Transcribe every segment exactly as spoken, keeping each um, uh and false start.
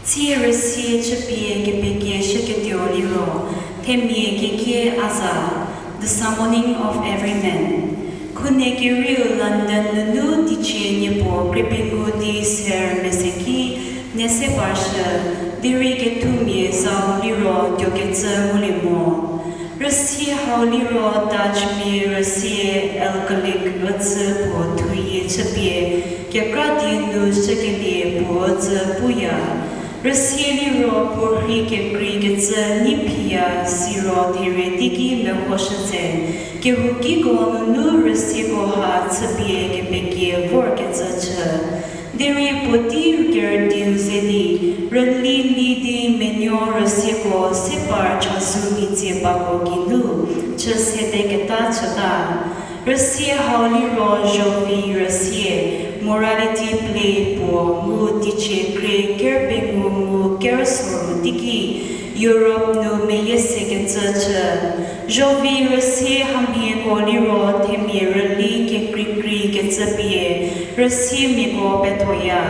Sie rüsie chüpie kepekie shüketuo liro, themia kekie a za, The Summoning of Everyman. Khunekerieu London nunu teicie niepuo krie pengou di ser meseki, ne se parshü, derei kethumia zau liro tuokecü ngulie mo. Rüsie hau liro Dutchmia rüsie alcoholic ücü puo thuyie chüpie, kekra die nu shükelie puo ücü puya. Rüsie liro puo rhei kekreikecü nyi phiya siro therie teiki mehoshü tse, kehoukiko nunu rüsieko ha chüpie kepekie vorkecü chü. Derei puotei kerüdiu ze di, rüli li di menuo rüsieko se par chazou mhitsie bako geinu chü sedeketa chüta. Rüsie hau liro Jovi rüsie, morality play puo mu teicie krie ker pengou mu ker soru teiki Europe nu meyie sekecü chü. Jovi rüsie hamhieko liro themia rüli kekreikreikecü pie rüsiemiako pethoya.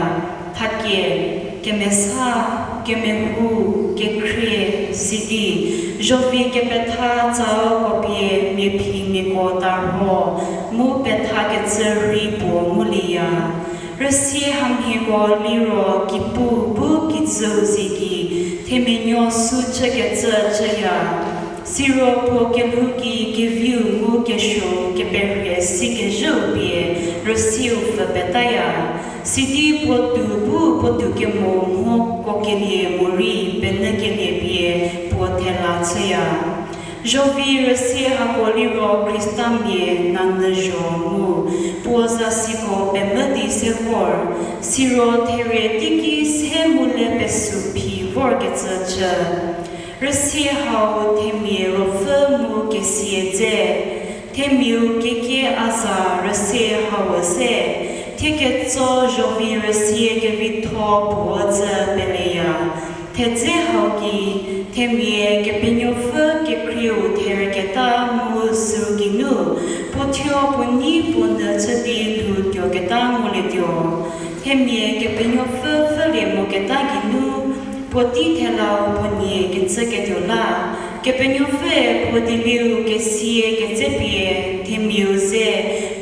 Thakie, kemesa, kemehou, kekhrie, sidi, Jovi kepetha tsau ko pie mia phimiako tarho mu pethakecü rhei puo ngulieya. Rüsie hamhieko liro kipu bu kijüu zie ki, themia nuo sü chükecü chüya. Siro puo kelhou ki keviu mu kesuo keperhie sikezhüu pie rüsieu pfü petaya. Sidi puo tou bu puo tou kemo mho kokelie morei penyükelie pie puo thela chüya. Jovi rüsie hako liro Khristamia nanyü zho mu puo zasiko pemvü di se vor, siro therie teiki se mu le pesü phi vorkecü chü. Rüsie hau themia ruopfü mu kesia dze, themiau kekie a za rüsie hau se, thie ketso Jovi rüsie kevitho puo ücü peleya. Thedze hau ki, themia Kepenuopfü kekhrieu therketa mu süu geinu, puo thuo puo nei puo nyü chü di lhou tuoketa ngulietuo. Themia Kepenuopfü pfhülie moketa geinu, puotei thelau puo nie kecüketuo la, Kepenuopfüe puo dielieu kesia ketsepie, themiau ze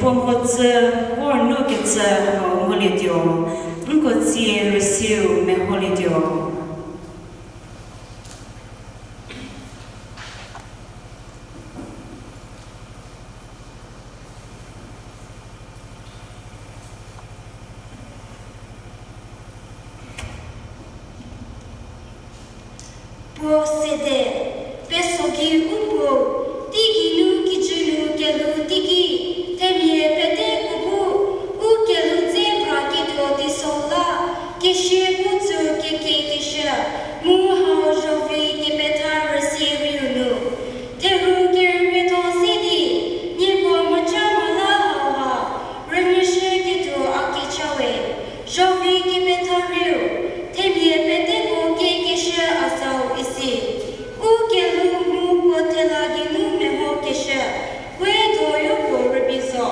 puo mhodzü vor nu kecü hau ngulietuo. Nko tsie rüsieu meholietuo. Puo sede, peso ki u puo, teigei nu kijü nu kelhou teiki, themia peteko bu, u kelhou dze phraketuo teiso la, kesia pu tsü kekiekeshü, mu hau Jovi kepetha rüsie riu nu. Therhu kerükrietho se di, nieko mhaca mhala hauha, rünyüshüketuo a kecha we, Jovi kepetha riu, themia peteko kiekeshü a zau isi. U kelhou mu puo thela geinu mehokeshü, we doyo puo rübei zo.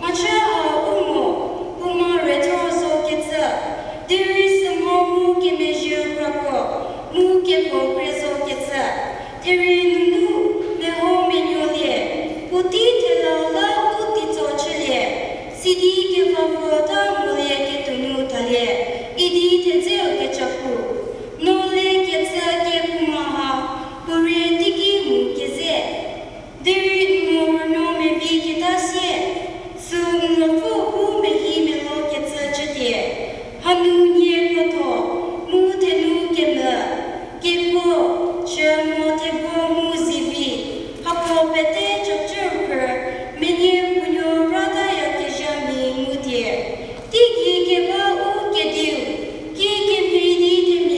Mhaca hau u mo, puo ma rütho zokecü, derei sümho mu kemezhie krako, mu kekuo kre zokecü, derei nunu meho menuolie, puotei thelau la u teitso chülie, sidi kevavüta molieketuo nu thalie, idi thedzeu kecapu. No le kecü kephouma ha, puo rie teiki mu keze. Derei n mo rünuo mevi keta sie, sü n ruopfü bu mehi melo kecü chütie. Hanu nie krotho, mu thenu kemvü, kekuo, chü mo thebo mu zivi, hako pete chapchü phrü, menie puonuo ratayakezhamia ngutie. Teigei keba u kediu, ki kemhie di themia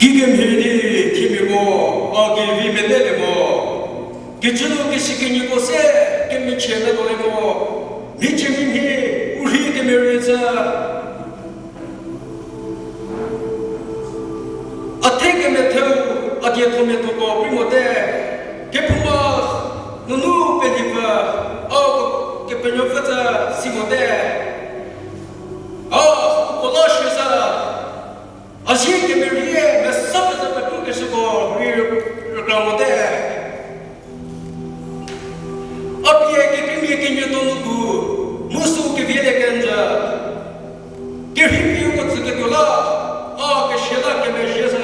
Kikemhie di themiako a kevi mete le mo. Kecünu kesikinyiko se kemichie medo le mo. Mhichie mimhie u rhi kemerie zhü. A the kemetheu a dietho methoko pri mote. Kephouma nunu pelipfü a Kepenuopfü zhü si mote. A uko la shie zhü. A zie kemerie mesa pezü pekru keshüko rei rükra mote. A pie kekreimia kenie donu gu, mu sü kevielie kenjü. Kerhei pie uko tsüketuo la, a keshie la kemezhie zhü.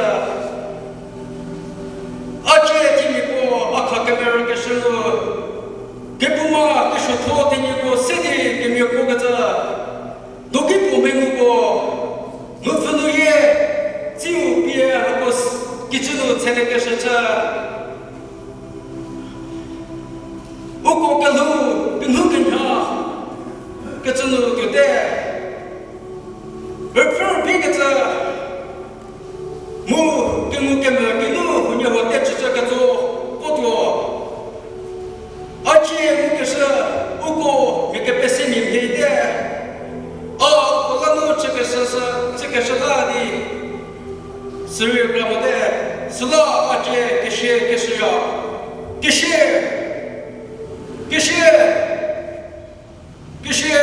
A cie themiako a kha kemerükeshü nu, kephouma kesuotho thenieko se di kemiakuo kecü. Doki puo menguko, mepfü nu yie, tsiu pie hako s-, kicü nu tselekeshü chü. Uko kelhou, kenu kenya, kecü nu tuote. Rüpfü rüphi kecü, mu kengu kemvü kinu huoniehuo te chüchü ketso, puo tuo. A cie ngukeshü, uko mia kepese mia mhie te. A uko la nu chükeshü sü, chükeshü la di. Sürei kra mote, süla a cie kesie keshüya. Kesie! Kesie! Kesie!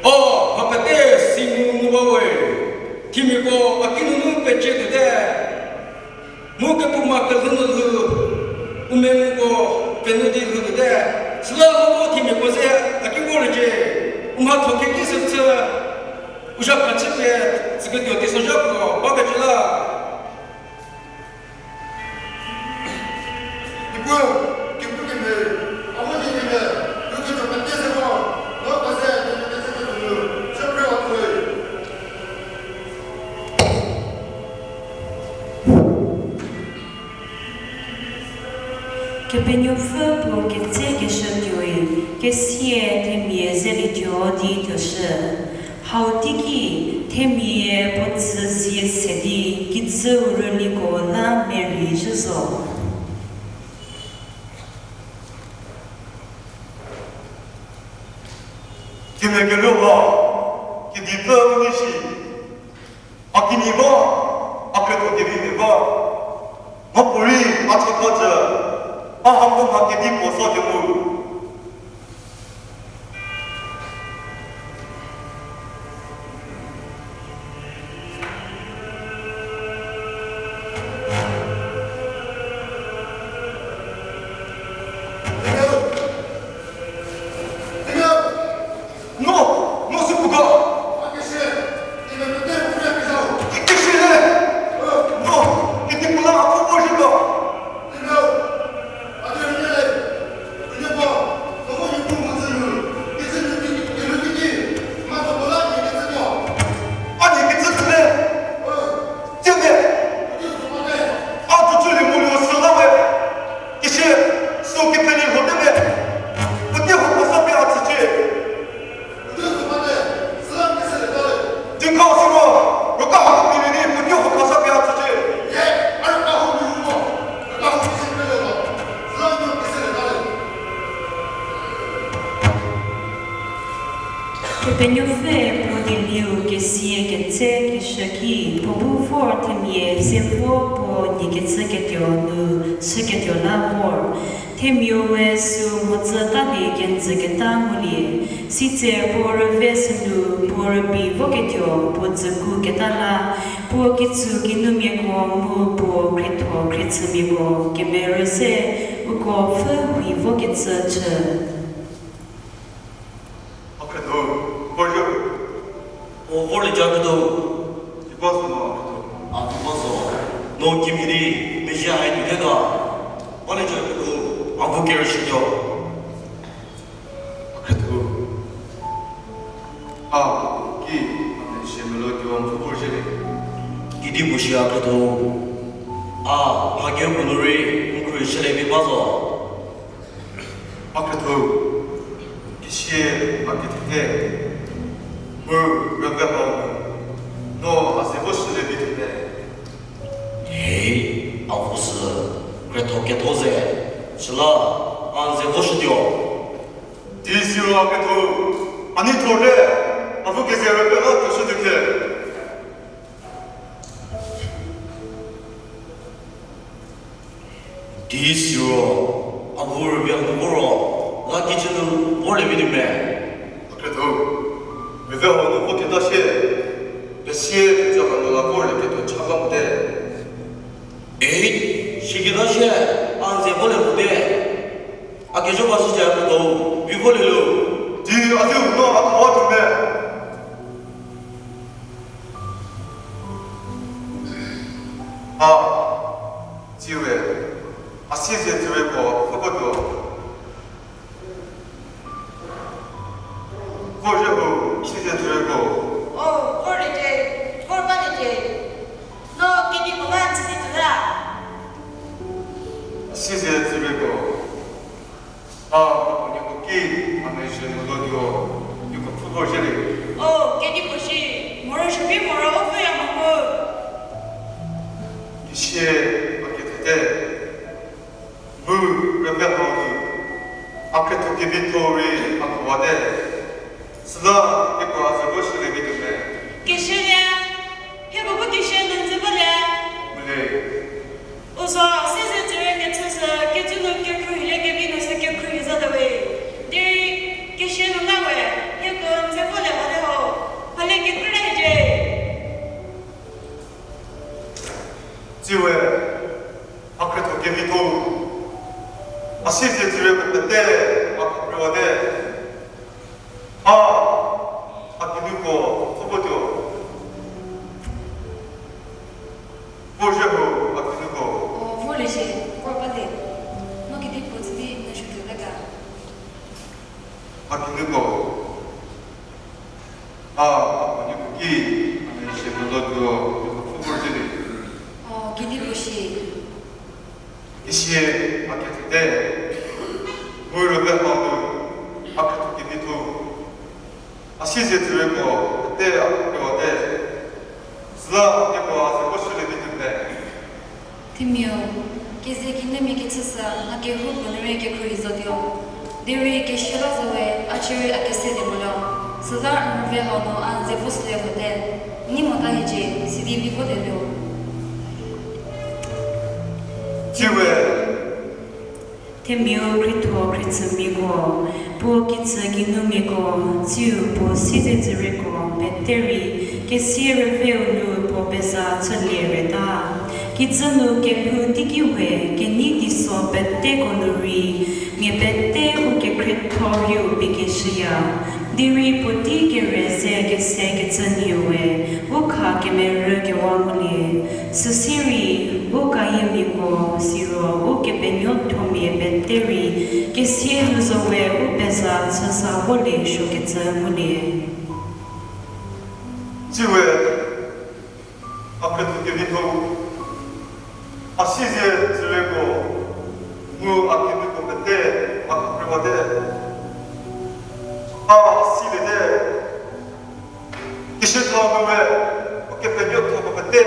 O, mha pete si ngu ngu ba we. Themiako a kinunu pecie tuote. Mu kephouma kelhou nu lhou, u menguko penu di lhou tuote. Süla uko themiako ze a ki vorliecie. U mhatho keki sü chü, u zha khachü pie tsüketuo teisozha puo bakecü la. Niepuu, kepukemhie, a vo di kemhie, u ketuo pete se vo, no ko ze kemhie kecü kenu, chüpre a tuoi. Kepenuopfü puo ketsekeshütuoi, kesie themia zelietuo di tuoshü. Hau teiki, themia puo tsü zie se di kijüu rüliko la merei zhü zo. Themia kelhou ha, kedipfü u nei shi. A kinyi vo, a khrietho kevi mia vo. Mhapuorei a chakha cü, a hamhü mha kedipuo so kemo. No, no sü puo ga. Kishüle. No, kitipuo la a pu puo zhü ga. A nie kecü chüle. Tieme. A tuo chülie mo liro sü la we. Kishü, sü kepele lhote me. Puotei hako sa pie a tsücie. Dikau siro, rüka hako pie di puotei hako sa pie a tsücie. Kepenuopfü puo dieliu kesie ketse keshü ki, puo bu vor themia ze vo puo nie kecü ketuo nu chüketuo la vor. Themiae sü mhodzü talie kenjüketa ngulie, sitse puo rüve sünu puo rübei voketuo puo dzüku keta la, puo kitsu kinumiako mu puo khrietho khriechümiako kemerü se uko pfhü wi vokecü chü. A khrietho, puo zhü. O vorlieja khrietho. Tiba zo mo a khrietho. A tiba zo. No kimhie di mezhie hai tuote ga. Vorlieja khrietho. A bu kerüshütuo. A khrietho. A ki, a mezhie melo tuo mvü puo zhülie. Kidi bu shi a khrietho. A, mha kehoupuo nu rei n khruohi shülie vi ba zo. A khrietho, kisie a kethete, mu rüve hau nu, no a ze vo shülie vi tuo me. Hei, a vo sü, khrietho ketho ze, süla a n ze vo shütuo. Di siro a khrietho, a nei thor le, a vo keze rüve la tuo shütuo khe. Di siro, a vo rüve hau nu vo ro, la kijü nu vorlie vi tuo me. A khrietho, rüve hau nu vo keta sie, pesie kecü hanu la vorlie ketuo cha ba mote. Ei, siketa sie, a n ze volie mote. A kejo ba shücie a khrietho, vi volie lo. Di a diu no a khawa tuo me. A, tsiwe, a siezedzürieko pfhüko tuo. Vo zhie ho, siezedzürieko. O, vorliecie, vor baliecie. No kedipuo la chü di tuo la. A siezedzürieko. A, a nieko ki, a mezhie nu lo tuo, nieko pfhü vor zhielie. O, kedipuo shi, moro shübi moro u pfhüya mo mu. Kisie a kethete, mu rüve hau nu, a khrietho kevitho rei a khawate. Süla, hieko a ze vo shülie vi tuo me. Keshülie, hieko bu keshü nu n ze volie. Mele. U zo, siezedzürie kechü sü, kecü nu kekhruohilie kevi nu sü kekhruohi zotuo we. Derei, keshü nu la we, hieko n ze volie bate ho. Hale kekrü la hiecie. Tsiwe, a khrietho kevitho, a siezedzürieko pete, a khapruwate. A, a kinuko pfhü vo tuo. Vo zhie ho, a kinuko. O, vorliecie, vor bate. No kedipuo chü di n zhü tuo la ga. A kinuko. A, a nieko ki, a mezhie nu lo tuo, nieko pfhü vor zhielie. O, kedipuo shi. Kisie a kethete, mu rüve hau nu, a khrietho kevitho, a siezedzürieko pete a khapruwate. Süla hieko a ze vo shülie vi tuo me. Themiau, keze kinumia kechü sü mha kehoupuo nu rei kekhruohi zotuo. Derei keshü la zo we, a chü rei a keselie moluo. Süla n rüve hau nu a n ze vo shülie lhote. Nei mota hiecie, sidi vi volie luo. Tsiwe. Themiau khrietho khrietsümiako, puo kitsü kinumiako, tsiu puo siezedzürieko pete rei, kesia rüveu nu puo peza chülie reta. Kijü nu kelhou teiki we, kenei teiso peteko nu rei, mia pete u kekhrietho rei u pekeshüya. Derei puotei kere ze kese kecü nhie we, u kha kemerü kewa ngulie. Süsie rei, u kayiemiako, siro u kepenuothomia pete rei, kesia nu zo we u peza chüsa volie suokecü ngulie. Tsiwe, a khrietho kevitho, a siezedzürieko, mu a kinuko pete, a khapruwate. A, a siliete. Kishütho nu we, u kepenuothoko pete,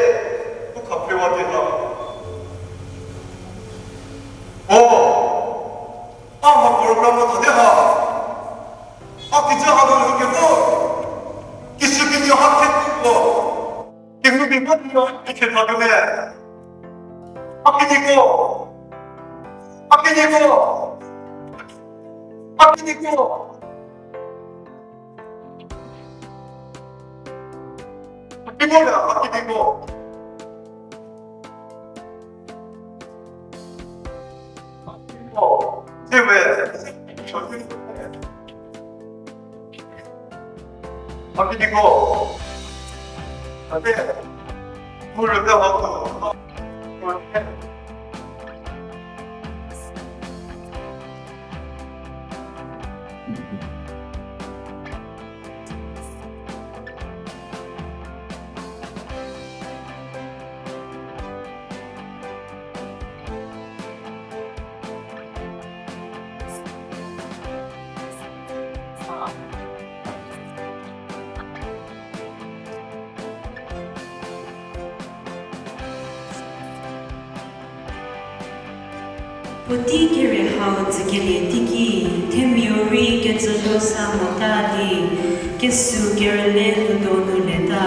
u khapruwate la. O, a mha program thate ha. A kijü hanu lhou kevo. Kishü kinu ha khe tuo. Kinu bi mo tuo, kikhe tha tuo me. A kiniko. A kiniko. A kiniko. A kiniko, a kiniko. Puotei kere hau tsükelie teiki, themiau rei kecüdo sa mota di, kesu kerüle nu donu leta,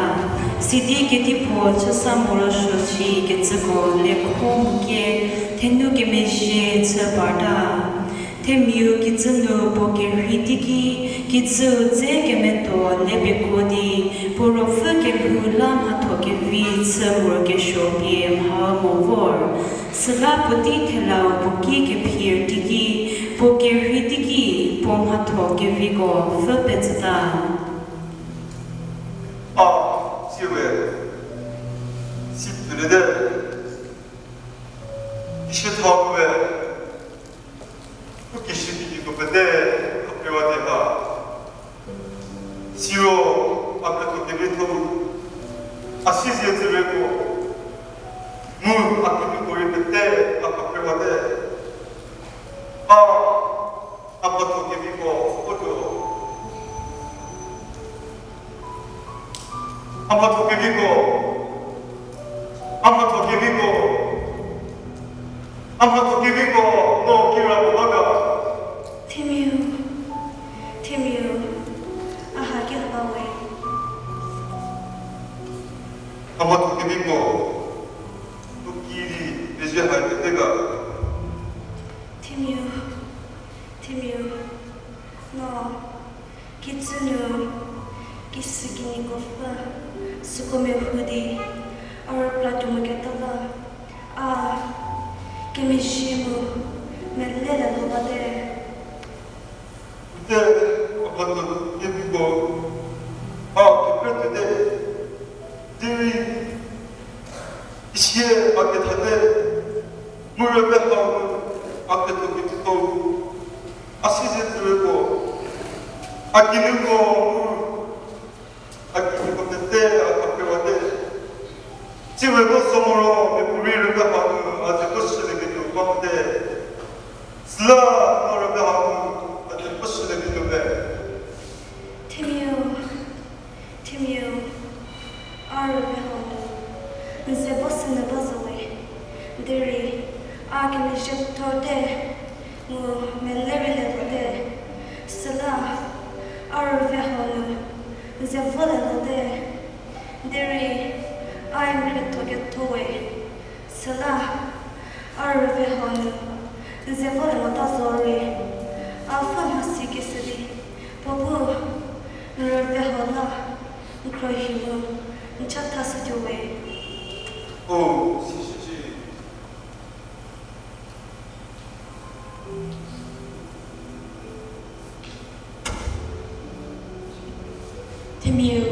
sidi kedipuo chüsa morosuo shi kecüko lekho mukie, thenu kemezhie chü parta. Themiau kijü nu puo kerhei teiki, kijüu dze kemetuo le pekuo di, puo ruopfü kelhou la mhatho kevi chü morokesuo pie mha mo vor. Süla puotei thelau puo ki kephir teiki, puo kerhei teiki, puo mhatho keviko pfü pezüta. A, siwe, si pfülete, ishe thawe, u kishükiniko pete, a pewa di ha. Siro, a ketho kevi tho, a sizie tsürieko, mu a kemiko rei pete, a pewa te. A, a mhatho keviko, o tuo. A mhatho keviko. A mhatho keviko. A mhatho keviko, no kira mo ba ga. Themiau. Themiau. A ha ki ha ba we. A mhatho keviko. No ki di, pezhie ha kete ga. Themiau. Themiau. No. Kijü nu, kishükiniko pfü, süko mehou di, a rüpla tuo mo keta la, a, kemezhie mu, mele le lho bate. Te, a mhatho keviko, a, kekre tuote. Derei, isie a kethate, mu rüve hau, a ketho keviko, a sizie tsürieko, a kiniko, mu, a kiniko pete, a kepewate. Tsiwe ko so moro, mia puorei rüve hau, a ze ko shülie ketuo ba mote. Süla, no rüve hau, a ze ko shülie ketuo be. Themiau. Themiau, a rüve hau nu, n ze vo sü nyü ba zo we, derei, a kemezhie thor te, mu mele rei le lho te, süla, a rüve hau nu, n ze vo le lho te, derei, a n khrietho ketho we, süla, a rüve hau nu, n ze vo le mota zorei, a pfü mhasi keshü di, puo bu, n rüve hau la, n khruohi mu, n chatha shütuo we. O, sishücie. Themiau,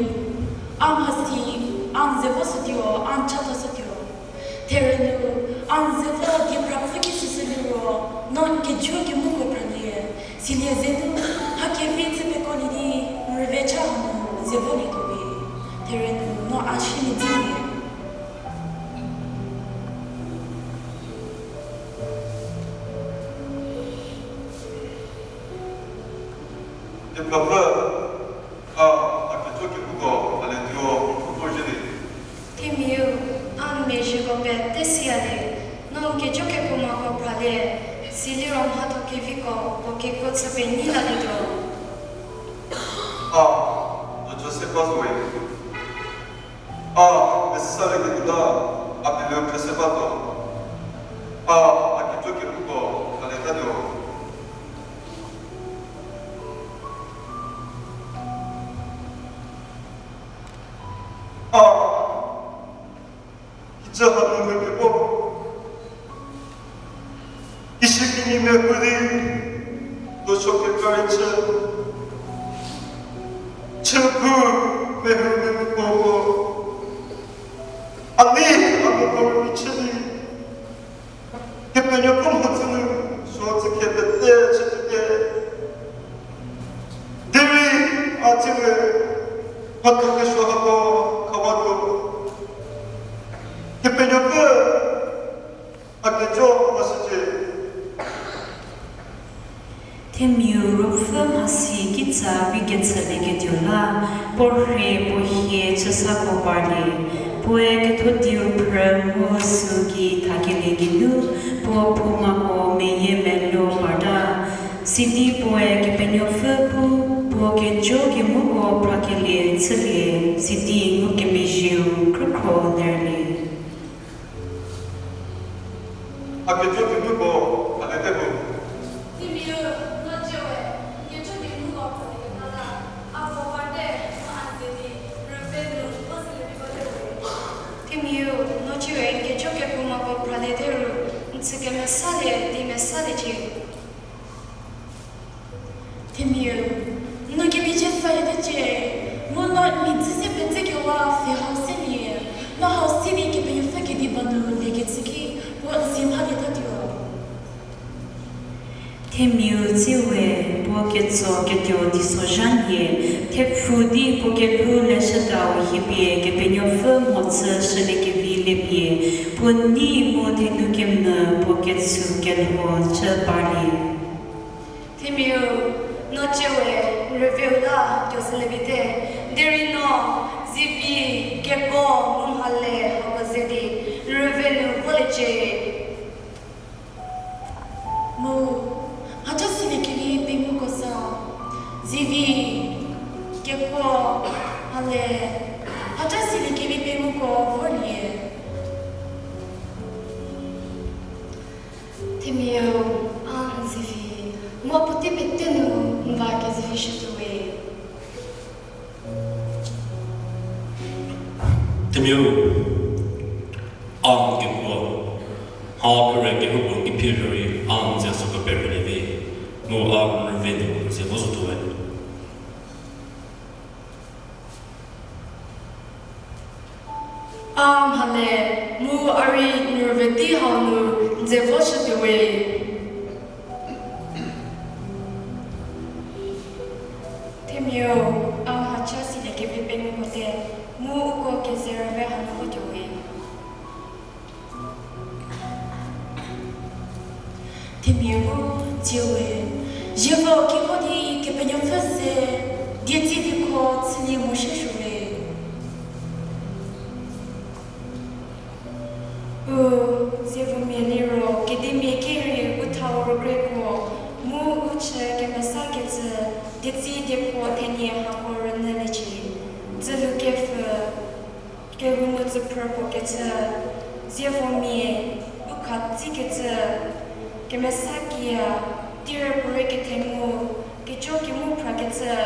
a mhasi, a n ze vo shütuo, a n chatha shütuo. Therünu, a n ze vo di pra pfü ki süsü liro, no n kejo kemuko pralie. Silie zenu, ha kevi tsü pekoli di, n rüve cha hanu, ze volietuo we. Therünu, no a shi medzi lie. Diepfapfü, a, a kejo kekuko, a le tuo, u vor zhie di. Themiau, a n mezhieko pete siyalie, no n kejo kekuko mako pralie, siliro mhatho keviko, puo kekuo chü penyi lalietuo. A, a Joseph zo we. A, mesa le ketuo la, a pele phrese batuo. A, a kejo kekuko, a le tatuo. A, kijü hanu mepfü puo. Kishükinyi mepfü di, doso kekra rei chü. Chü pfü mehü mepfü puo. A nei, a mepfü rei chü di. Kepenuopfü mhodzü nu, suo tsü khe pete chütuote. Derei a tsüwe, mhatho kesuo hako khawatuo. Kepenuopfü, a kejo mhasücie. Themiau ruopfü mhasi kitsa vi kechülieketuo la, puo rhei puo hie chüsako parlie, puoe kethodiu phrü mu süu gei thakelie geinu, puo phoumako meyie melo parta. Sidi puoe Kepenuopfü pu, puo kejo kemuko phrakelie chülie, sidi ngukemezhieu khrükhro lerlie. A kejo kemuko phralete ho. Themiau, no ciewe, n kejo kemuko phralete la, a puo parte, no a ze di, rüve nu, vo sele vi vote we. Themiau, no ciewe, n kejo kemuko phralete ru, n chü kemesalie di mesaliecie. Themiau, no kemezhie pfhülietecie, mu no n mhi dzü se petse kewa pfhe hau selie, no hau se di Kepenuopfü kediba nu lekecü ki, puo n si mhalietatuo. Themiau tsiewe, puo ketso ketuo teisozha nhie, thepfhu di puo kelhou leshüdau hiepie Kepenuopfü mhodzü shüliekevi liepie, puo nei mu thenu kemvü puo ketsu kelho chü parlie. Themiau, no ciewe, n rüveu la tuo sele vite, derei no, zivi, kekuo, mu mhale, hako ze di, n rüve nu voliecie. Mu, mhaca siliekevi penguko sa, zivi, kekuo, mhale, mhaca siliekevi penguko vorlie. Themiau, a n zivi, mu puotei pete nu n va kezivishütuo we. Themiau, a n kekuo, mha kere kehoupuo kephi rei a n ze süko perhülie vi, mu a n rüve nu n ze vo zotuo we. A mhale, mu a rei n rüve tei hau nu n ze voshütuo we. Themiau, a mhaca siliekevi penguko te, mu uko keze rüve hanu votuo we. Themiau bu tsiewe, zievo ki vo di Kepenuopfü ze, dietsi dieko chülie morosuo we. U, zievomia liro, kedimia ki rei u thau rükreko, mu u chü kemesakecü, dietsi dieko thenie hako rünyüliecie, dzülu kepfü, kehou nu tsüphrü puo kecü, zievomia, u khatsikecü, kemesa kiya, tei rüpuorei kethemu, kejo kemu phrakecü,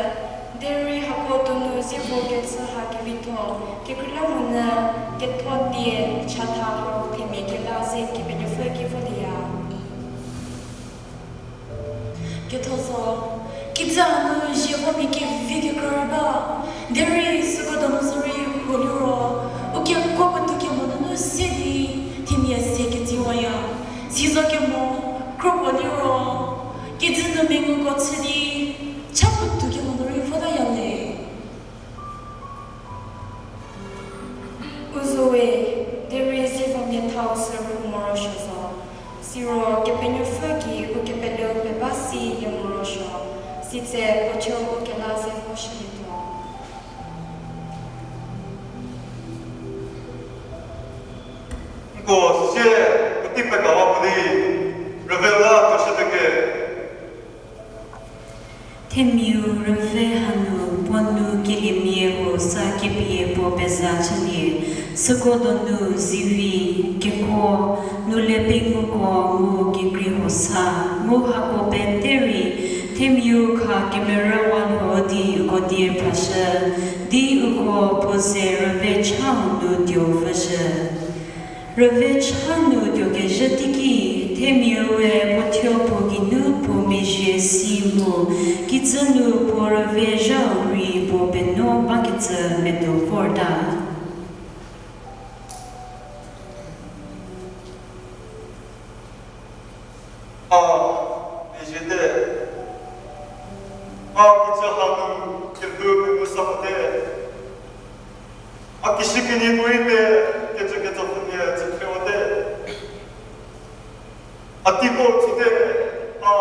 derei hako donu zievo kecü ha kevitho, kekreilamonyü, ketho die, chatha hau themia kela ze Kepenuopfü ki volieya. Ketho zo, kijü hanu zievomia kevi kekra rei ba, derei süko donu zorei huo liro, u kekuo puotou kemo nunu se di, themia se ketsiwaya, sizo kemo, kro puo liro, kijü nu menguko chü di, cha puotou kemo nu rei votaya le. U zo we, derei zievomia thau sü rühu morosuo zo. Siro Kepenuopfü gei u kepeleu pie ba silie morosuo, sitse puo thuo u kela ze voshülietuo. Nko sie, puotei pekawa puo di, rüveu la tuoshütuo ke. Themiau rüve hanu puo nu keliemia huo sa kepie puo peza chülie, süko donu zivi, kekuo, nu le penguko mu kekrei huo sa, mu hako pete rei, themiau kha kemerüwa lho di uko die phrashü, di uko puo ze rüve chau nu tuo pfüshü. Rüve cha nu tuo kezhü teiki, themiaue puo thuo puo geinu puo mezhie si mu, kijü nu puo rüve zhau rei puo penuo bakecü medo vorta. A, mezhiete. A kijü hanu kelhou pengou sa mote. A kishükinyi puorei pie kecü ketso pfhüpie chüphrewate. A teiko chüte, a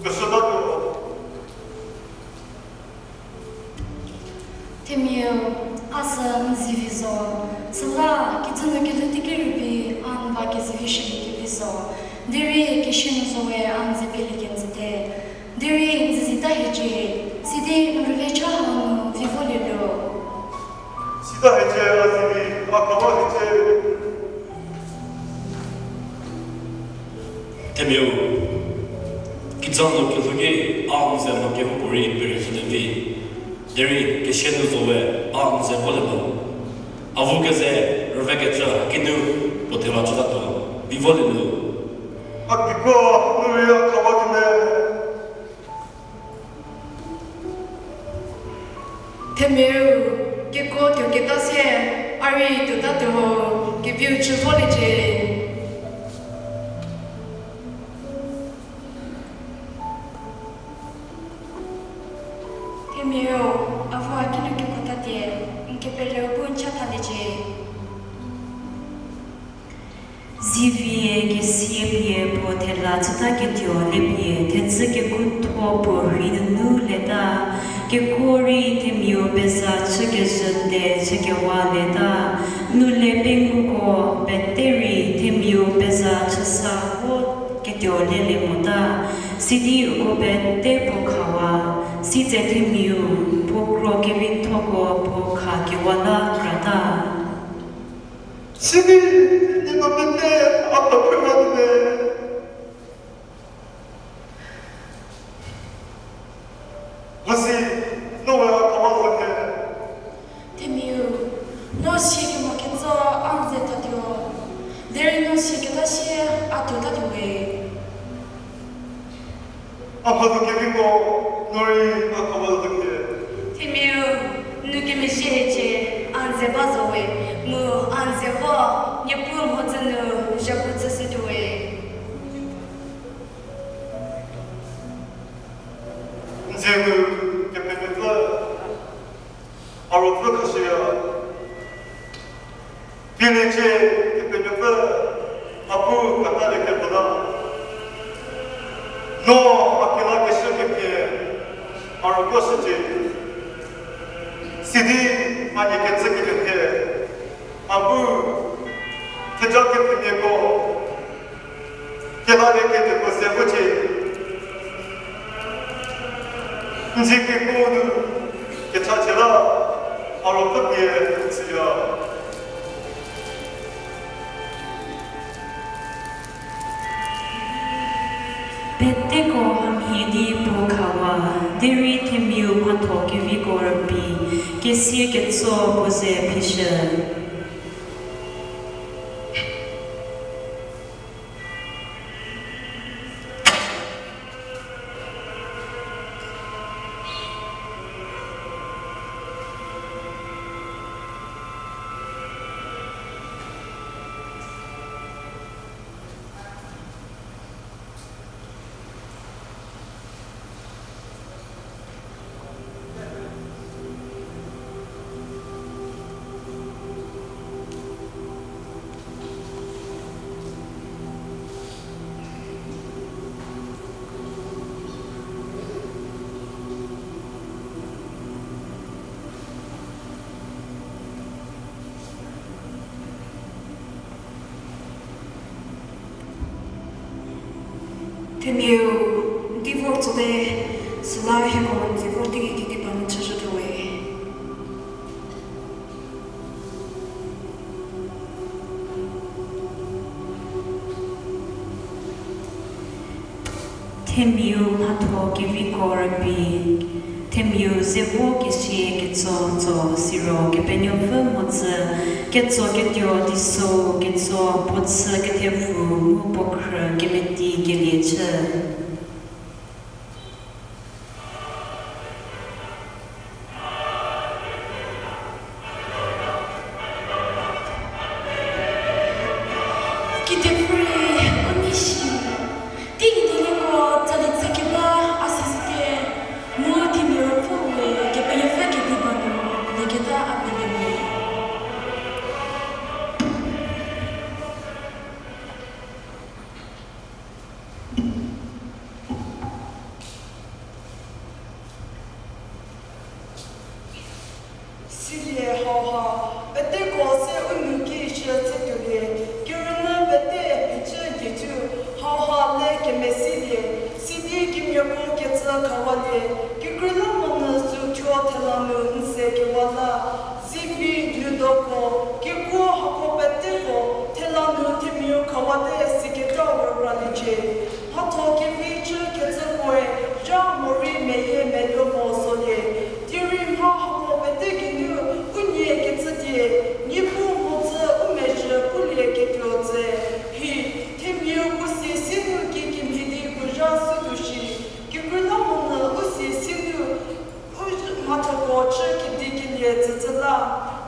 Keshütatuo. Themiau, a sü n zivi zo, süla kijü nu kelhou teiki rübei a n ba kezivi shülie kevi zo. Derei kesia nu zo we a n ze pielie kenjüte. Derei n zizi ta hiecie, sidi n rüve cha hau nu vi volie lo. Sita hiecie, a zivi, a khawa hiecie. Themiau, kijü nu kelhou ki a n ze mha kehoupuorei perie zhüte vi. Derei kesia nu zo we a n ze volie lo. Avu keze rüve kecü kinu puo thela chütatuo, vi volie lo. A kiko nu rei a khawa kine. Themiau, keko tuoketa sie, a rei tuotatuo ho, keviu chü voliecie. Themiau, avu a kinu kekuo tatie, n kepeleu bu n cha thaliecie. Zivie kesia pie puo thela chüta ketuo le pie thecü kekuotho puo rhei nunu leta, kekuo rei themiau peza chükezhü te chükewa leta, nu le penguko pete rei themiau peza chüsa vo ketuo lelie mota, sidi uko pete puo khawa, sitse themiau puo kro kevithoko puo khakewa la krata. Sidi, nieko pete a pephrüwa tuo me. Hasi, no we a khawa zo te. Themiau, no siekemo ketso a n ze tatuo. Derei no sieketa sie a tuotatuo we. A mhatho keviko, no rei a khawa zo te. Themiau, nu kemezhie hiecie, a n ze ba zo we, mu a n ze vo, Niepuu mhodzü nu zhapu chüshütuo we. N ze nu Kepenuopfü a ruopfü khashüya. Pieliecie Kepenuopfü, a bu kata le kebata. No a kelakeshü kemhie a ruopfü shücie. Sidi a nie kecü kemhie a bu theja kepfhümiako kelalie kedipuo se vocie. N zie keko nu kechachie la a ruopfü pie tsüya. Peteko hamhie di puo khawa, derei themiau mhatho keviko rübei, kesia ketso puo ze phishü. Themiau, n ki vor tsote, süla hieko n ki vor teiki kediba nu chüzhüte we. Themiau mhatho keviko rübei, themiau ze vo kesia ketso tso siro Kepenuopfü mhodzü, ketso ketuo teiso ketso puo chü kethepfu mu puo khrü kemeti kelie chü. Kedipuorei u nei shi, teigei dielieko tsali tsü keba a si süte, mu themiau pfüwe Kepenuopfü kediba nu leketa a pelemia. mesilie, sidi kemiako kecü khawalie, kekreilamonyü sü thuo thela nu n se kewa la, zivi, ludoko, kekuo hako peteko, thela nu themiau khawate siketa roraliecie. Mhatho kevi chü kecükoe, zha morei meyie meluo mo solie. Derei mha hako pete geinu, u nie kecü die, Niepuu mhodzü u mezhü pulie ketuo tse, hi, themiau puo sie sienu ki kemhie di puo zha sütuo shi, kekreilamonyü u sie sienu, u mhathoko chü kedikelie tsütsü la,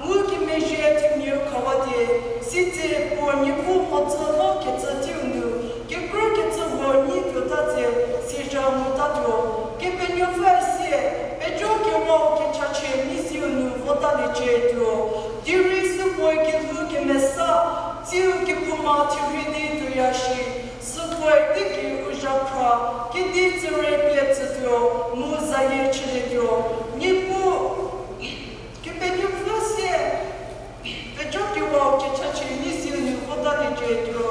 mu kemezhie themiau khawatie, sitse puo Niepuu mhodzü vo kecü teiu nu, kekrü kecü huo nyi tuota tse, siezha ngutatuo. Kepenuopfü sie, pejo kewau kechachie nyizieu nu votaliecie tuo. Derei sükoe kelhou kemesa, tsiu kephouma therhie di tuoya shi, sükoe teigei u zhakhra, kedi tsüre pie tsütuo, mu zayie chülietuo. Niepuu, Kepenuopfü sie, pejo kewau kechachie nyizieu nu votaliecie tuo.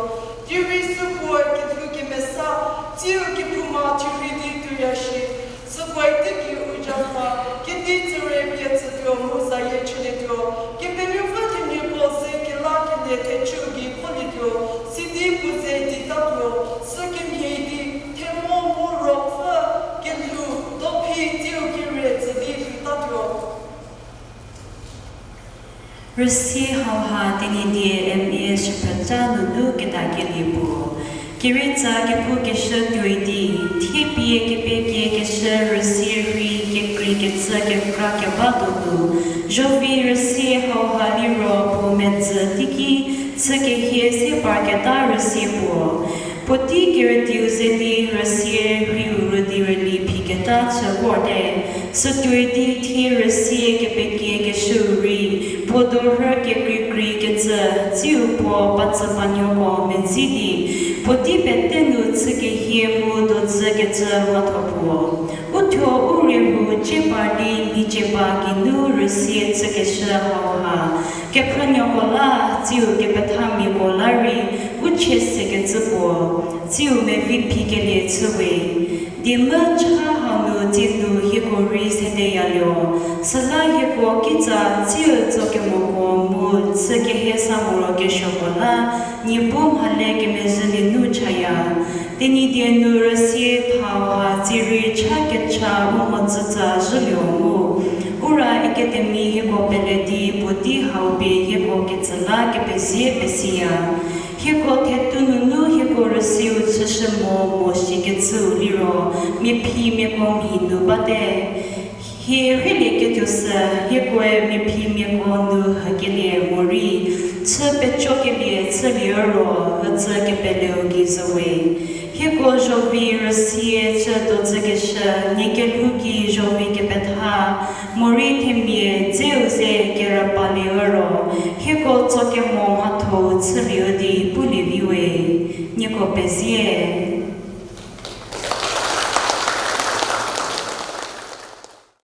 Derei sükoe kelhou kemesa, tsiu kephouma therhie di tuoya shi, sükoe teigei u zhakhra, kedi tsüre pie tsütuo mu zayie chülietuo. Kepenuopfü themiako ze kelakelie thechü gei kholietuo, sidi puo ze ditatuo, sü kemhie di, themo mu ruopfü, kelhou, dophi tsiu kere tsü di lhoutatuo. Rüsie hauha Tenyidie M A shüphrüca nunu kedakelie puo. Kerietsa kepu keshü tuoi di, thie pie kepekie keshü rüsie rhei kekrei kecü kekra keba donu, zovi rüsie hauha liro puo medzü teiki chü kehie sie parketa rüsie puo. Puotei kerüdiu ze di rüsie rheiu rüdi rüli phiketa chü vorte, sütuoi di thie rüsie kepekie keshüu rei, puo dorhü kekreikrei kecü, tsiu puo patsü panuoko medzi di, puotei pete nu chü kehie mu dodzü kecü mhatho puo. U thuo u rie ru cie par di mhicie ba geinu rüsie chükeshü hauha, kephrünuoko la, tsiu kepethamiako la rei, u chie sekecü puo, tsiu mevi phikelie chüwe. Diemvü cha hau nu tsie nu hieko rei sedeyaluo, süla hieko kitsa tsiu tsokemoko mu chü kehie sa morokesuoko la, Niepuu mhale kemezhülie nu chaya. Tenyidie nu rüsie thauha tsie rei cha kecha u mhodzütsa zhüluo mu, Ura Academy hieko pele di puotei hau pie hieko ketsü la kepezie pesiya. Hieko thetu nunu hieko rüsieu chüshü mo mo shikecüu liro, mia phi miako mhi nu bate. Hie rheilieketuo sü, hiekoe mia phi miako nu hükelie morei, chü pecokelie chülie ro, hütsü kepeleu gei zo we. Hieko zovi rüsie chü dodzükeshü, nie kelhou gei zovi kepetha, morei themia dzeu ze kerüpalie ro, hieko tsokemo mhatho-u chülie di pulie vi we. Nieko pezie.